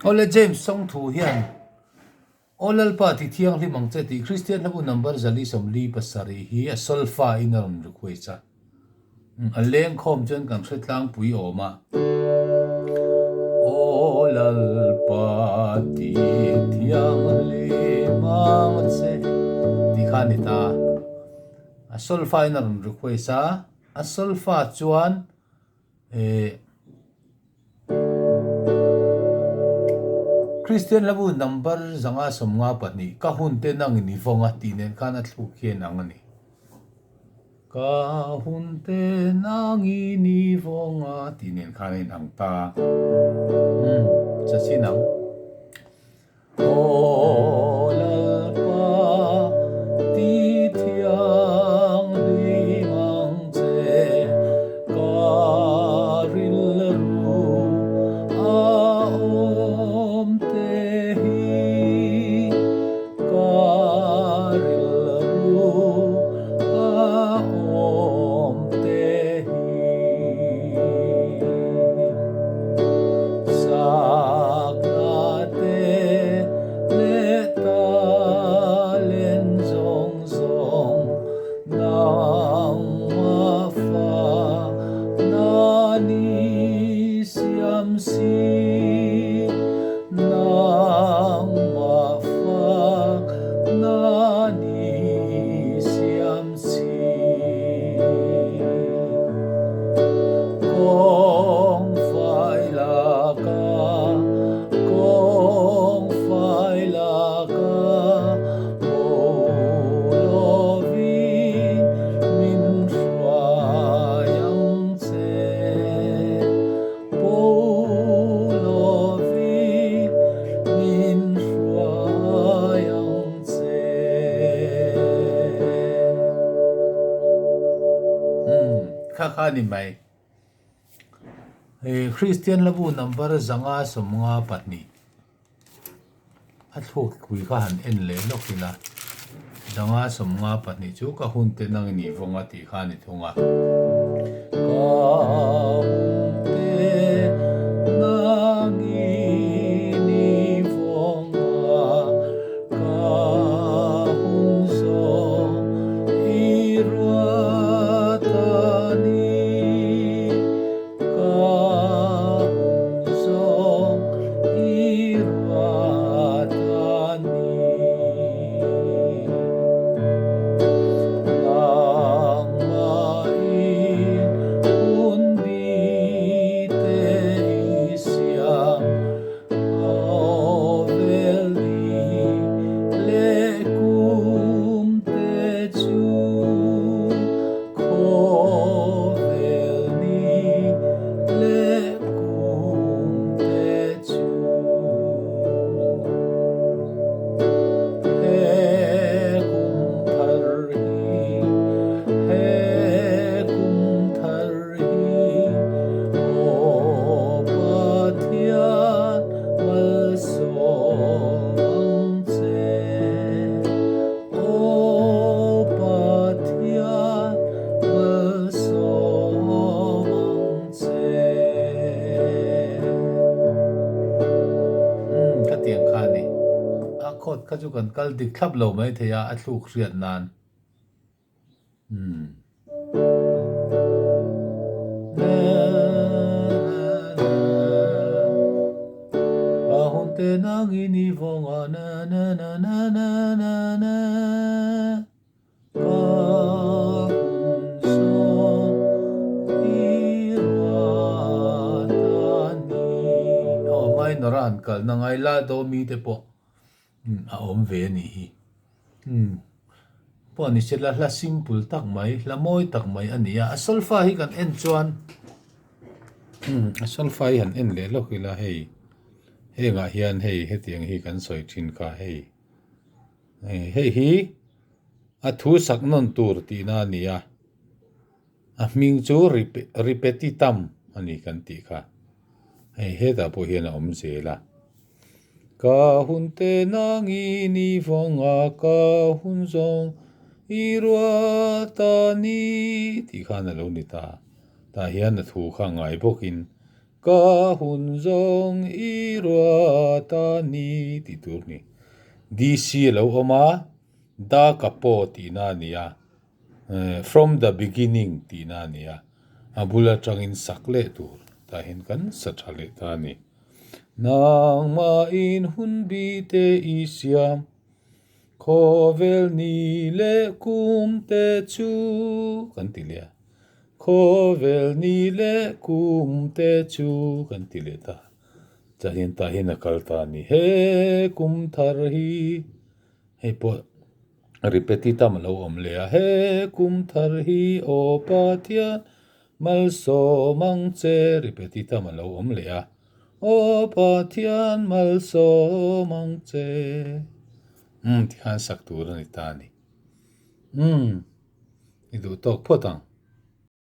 Awle James Songthu hian Aw Lalpa ti thianghlim ang che tih Kristian hlabu number 447 hi a solfa in a rawn request a. A lengkhawm chuan kan hre tlangpui awm a. Aw Lalpa ti thianghlim ang che tih kha a ni ta. A solfa in a rawn request a, a solfa chuan eh Kristian hlabu number 552 ka hun te nangin i vawng a tih nen khan a thluk hian ang a ni. Ka hun te nangin i vawng a tih nen khan a inang ta. Umm, chachin ang. Aw Lalpa, ti thianghlim ang che, ka rilru a awm te hi, ka rilru a awm te hi. Sakna te leh talen zawng zawng nangma fa na ni siam si, nangma fa na ni siam si. Kawng fai laka, kawng fai laka, haw lovin min hruai ang che. Haw lovin min hruai ang che. Kha kha a ni mai. Hei Kristian hlabu number 552 a thluk pui kha han en leh lawk ila 552 chu ka hun te nang i nih vawng a tih kha a ni thung a. Ka hun te nang i nih vawng a. Ka hun zawng i ruat a ni, ka hun zawng i ruat a ni. Nangmah in hun bi te i siam. Aw Pathian malsawm ang che, Aw Pathian malsawm ang che. Umm khatiang kha a ni. A khawt kha chu kan kal dik thlap lo maithei a, a thluk hriat nan. Umm. A hun te nangin i vawng a na na na na na na na Ka hun zawng i ruat a ni. Aw minor a han kalna ngai la daw mi te pawh a awm ve a nih hi. Umm pawh ni sela hla simple tak mai hla mawi tak mai a ni a a solfa hi kan en chuan umm a solfa hi han en leh lawk ila hei hengah hian hei hetiang hi kan sawi thin kha hei hei hi a thu sak nawn tur tihna a ni a a hming chu repetitum a ni kan tih kha hei hetah pawh hian a awm zel a. Ka hun te nangin i vawng a, ka hun zawng i ruat a ni tih khan a lo ni ta. Tah hian a thu kha ngai bawkin. Ka hun zawng i ruat a ni tih tur a ni. DC a lo awm a, Da ka paw tihna a ni a, from the beginning tihna a ni a, a bul atangin sak leh tur tah hian kan sa tha leh ta a ni. Nangmahin hun bi te i siam, khawvel ni leh kum te chu kan ti leh a. Khawvel ni leh kum te chu kan ti leh ta. Chuan tah hian a kal ta a ni. He kum thar hi hei pawh repetitam a lo awm leh a. He kum thar hi aw Pathian malsawm ang che repetitam a lo awm leh a. Aw Pathian malsawm ang che. Umm tikhan sak tur a ni ta a ni. Umm i duh tawk phawt ang.